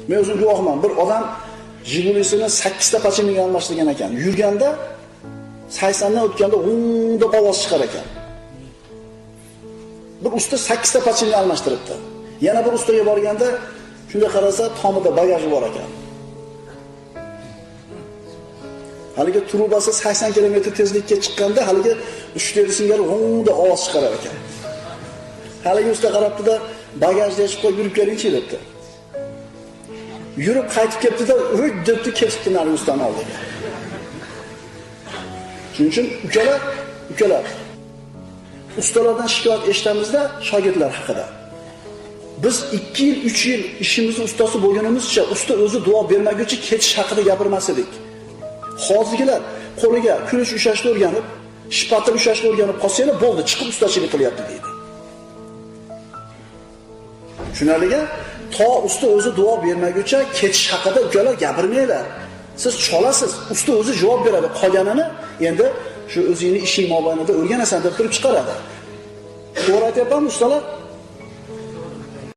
Men o'zim guvohman. Bir odam Jigulisini 8 ta pachiniga almashtirgan ekan. Yurganda 80 dan o'tganda g'ung deb ovoz chiqar ekan. Bir usta 8 ta pachinga almashtiribdi. Yana bir ustaga borganda shunday qarasa tomida bagaji bor ekan. Haligi trubasi 80 km tezlikka chiqqanda haligi 3 singari g'ung deb ovoz chiqarar ekan. Haligi usta qarabdi-da, bagajni yechib qo'yib yurib kelingchi debdi. Yurib qaytib kelibdi-da, "Uy" debdi, ketibdi nari ustaning oldiga. Shuning uchun ukalar ustalardan shikoyat eshitamizda shogirdlar haqida. Biz 2 yil, 3 yil ishimizni ustasi bo'lganimizcha, usta o'zi duo bermaguncha ketish haqida gapirmas edik. Hozirgilar qo'liga kulish ushlashni o'rganib, shpatel ushlashni o'rganib qolsanglar bo'ldi, chiqib ustachilik qilyapti deydi. Tushunarliga? To usta o'zi duo bermaguncha ketish haqida ukalar gapirmanglar. Siz cholasiz, usta o'zi javob beradi. Qolganini endi shu o'zingni ishing mobaynida o'rganasan deb turib chiqaradi. To'g'ri aytyapmanmi ustalar?